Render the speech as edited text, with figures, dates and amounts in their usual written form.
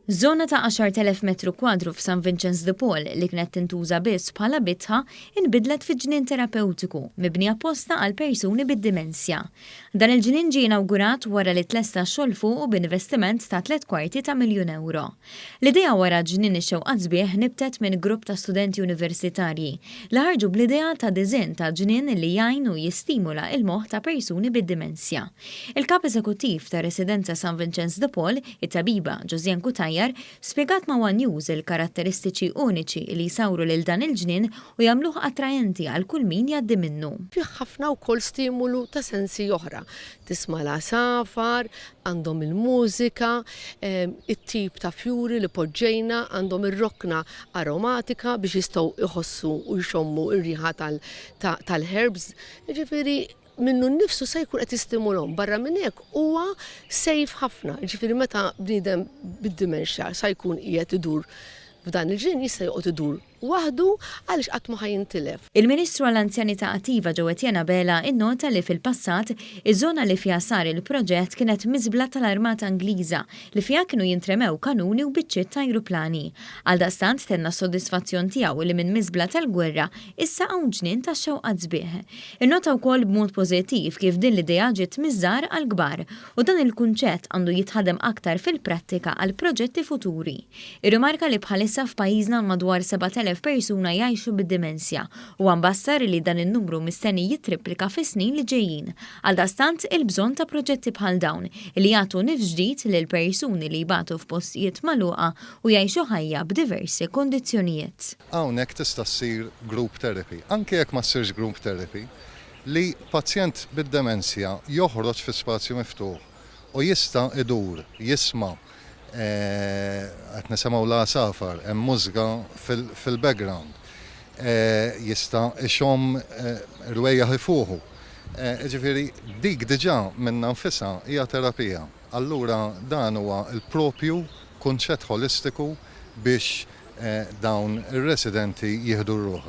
Żona ta' 10,000 metru kwadru f'San Vinċenz de Paul li kienet tintuża biss bħala bitħa inbidlet fi ġnien terapewtiku mibni apposta għal persuni bid-dimensja. Dan il-ġnien ġie inawgurat wara li tlesta x-xogħol fuqu b'investiment ta' €750,000. L-idea wara Ġnien ix-Xewqat Sbieħ nibtet minn grupp ta' studenti universitarji li ħarġu bl-idea ta' diżinn ta' ġnien li jgħin u jistimula l-moħħ ta' persuni bid-dimensja. Il-Kap Eżekuttiv tar-Residenza San Vinċenz de Paul, It-tabiba, Josiane Cutajar, spjegat ma' one News il-karatteristiċi uniċi li jsawru lil dan il-ġnien u jagħmluh attraenti għal kull min jgħaddi minnu. Fih ħafna wkoll stimulu ta' sensi oħra. Tisma' l-għasafar, għandhom il-mużika, it-tip ta' fjuri li poġġejna, għandhom ir-rokna aromatika biex jistgħu jħossu u jxommu r-riħa tal-herbs. Jiġifieri minnu nnifsu se jkun qed jistimulhom. Barra minn hekk huwa safe ħafna, jiġifieri meta bniedem bid-dementia sa jkun qiegħed idur f'dan il-ġnien jista' joqgħod idur waħdu għaliex qatt ma ħa jintilef. Il-Ministru għall-Anzjanità Attiva Jo Etienne Abela innota li fil-passat, iż-żona li fiha sar il-proġett kienet miżbla tal-Armata Ingliża li fiha kienu jintremew kanuni u biċċiet ta' ajruplani. Għaldaqstant tenna s-sodisfazzjon tiegħu li minn miżbla tal-gwerra issa hawn ġnien tax-xewqat sbieħ. Innota wkoll b'mod pożittiv kif din l-idea ġiet miż-żgħar għall-kbar u dan il-kunċett għandu jitħaddem aktar fil-prattika għal proġetti futuri. Irrimarka li bħalissa f'pajjiżna hawn madwar 7,000 persuna jgħixu bid-dimensja u huwa mbassar li dan in-numru mistenni jittriplika fis-snin li ġejjin. Għaldaqstant, il-bżonn ta' proġetti bħal dawn li jagħtu nifs ġdid lil persuni li jbatu f'postijiet magħluqa u jgħixu ħajja b'diversi kundizzjonijiet. Hawnhekk tista' ssir group therapy. Anke jekk ma ssirx group therapy, li pazjent bid-demenzja joħroġ fi spazju miftuħ u jista' idur, jisma', qed nisimgħu l-għasafar, hemm mużika fil-background, jista' ixomm rwejjaħ ifuħu. Jiġifieri dik diġà minnha nfisha hija terapija. Allura dan huwa l-proprju kunċett ħolistiku biex dawn ir-residenti jieħdu r-ruħ.